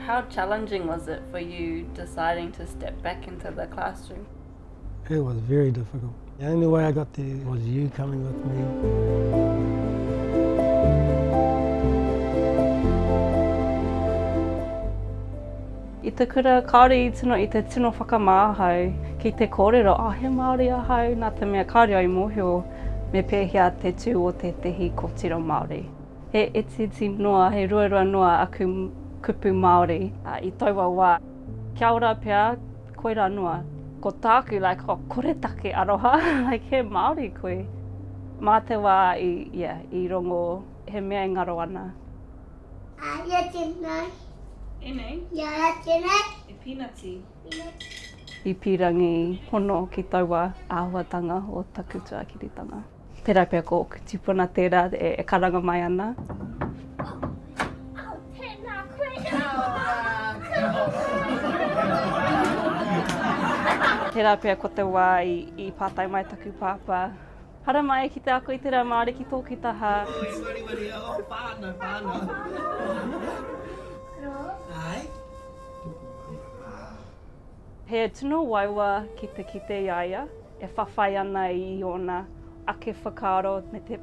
How challenging was it for you deciding to step back into the classroom? It was very difficult. The only way I got there was you coming with me. I te kura, kāore i tino, i te tino whakamā ahau ki te kōrero, oh, he Māori ahau, nā te mea kāore au i mōhio me pēhea te tū o tētehi kōtiro Māori. He itiiti noa, he ruarua noa aku kupu Māori i taua wā. Kia ora pea, koirā noa. Ko tāku, like, oh, koretake aroha, like, he Māori koe. Mā te wā i, yeah, i rongo he mea e ngaro ana. Aia tēnei. Ēnei? Ia tēnei. E pīnati. Pīnati. I pīrangi hono ki taua āhuatanga o taku tuakiritanga. Tērā pea ko ōku tīpuna tērā e karanga mai ana. Oh, tēnā koe. Tērā pea ko te wā i pātai mai taku pāpā, Haramai ki te ako i te reo Māori ki tōku taha. He tino uaua ki te kite i a ia e whawhai ana i ōna ake whakaaro me te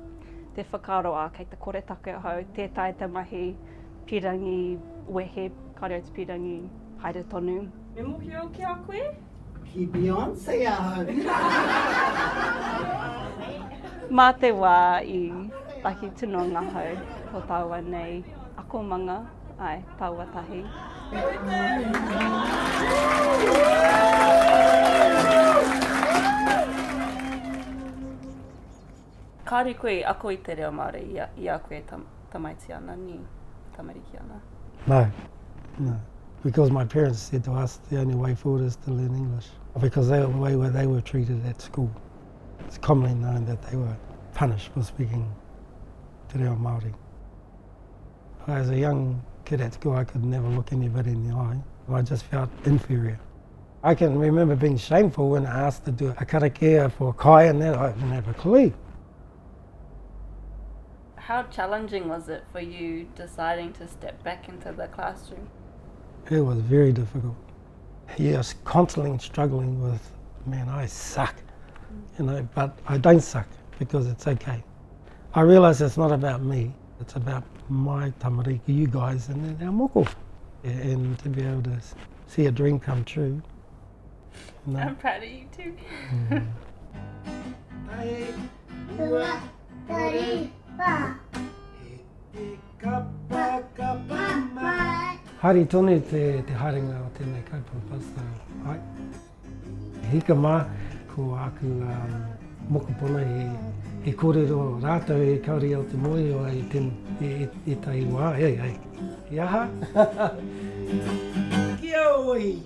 te whakaaro, ā, kei te koretake ahau, tē taea te mahi pīrangi wehe, kāore au te pīrangi haere tonu. Me mōhio ki a koe? Ki Beyonce ahau. Mā te wā i rahi tino ngahau o tāua nei akomanga. Ae, taua tahi. Kāore koe i ako i te reo Māori i a, i a koe e tamaiti ana, nē, tamariki ana? No, no. Because my parents said to us the only way forward is to learn English. Because they, the way they were treated at school, it's commonly known that they were punished for speaking te reo Māori. As a young kid at school, I could never look anybody in the eye. I just felt inferior. I can remember being shameful when I asked to do a karakia for kai and that, I didn't have a clue. How challenging was it for you deciding to step back into the classroom? It was very difficult. Yes, constantly struggling with, man, I suck, you know, but I don't suck because it's okay. I realise it's not about me, it's about my tamariki, you guys, and then our moko. And to be able to see a dream come true. You know. I'm proud of you too. Mm. Haere tonu te, te haerenga o tēnei kaupapa, so, ai. Hika mā, ko āku mokopuna he kōrero rātou e kaore au te mōhio ai i ētahi wā, ei, ei, he aha? Kia oi!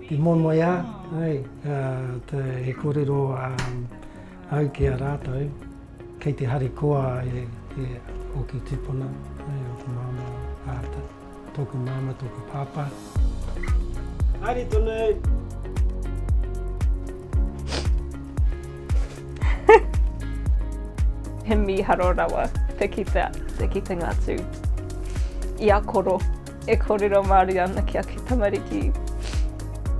Te moemoeā, ei, he kōrero au ki a rātou. Kei te harikoa e ōku tūpuna, e ōku māmā, ā, tōku māmā, tōku pāpā. Haere tonu! He mīharo rawa te kite, te kitenga atu i a Koro e kōrero Māori ana ki aku tamariki.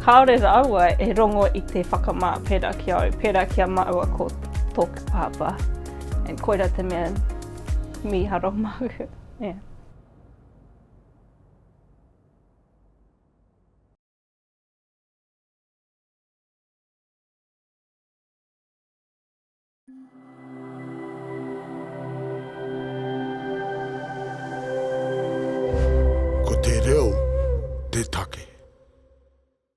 Kāore rāua e rongo i te whakamā pērā ki au, pērā ki a māua ko tōku pāpā. And koira te mea mīharo māku. Yeah. Ko te reo.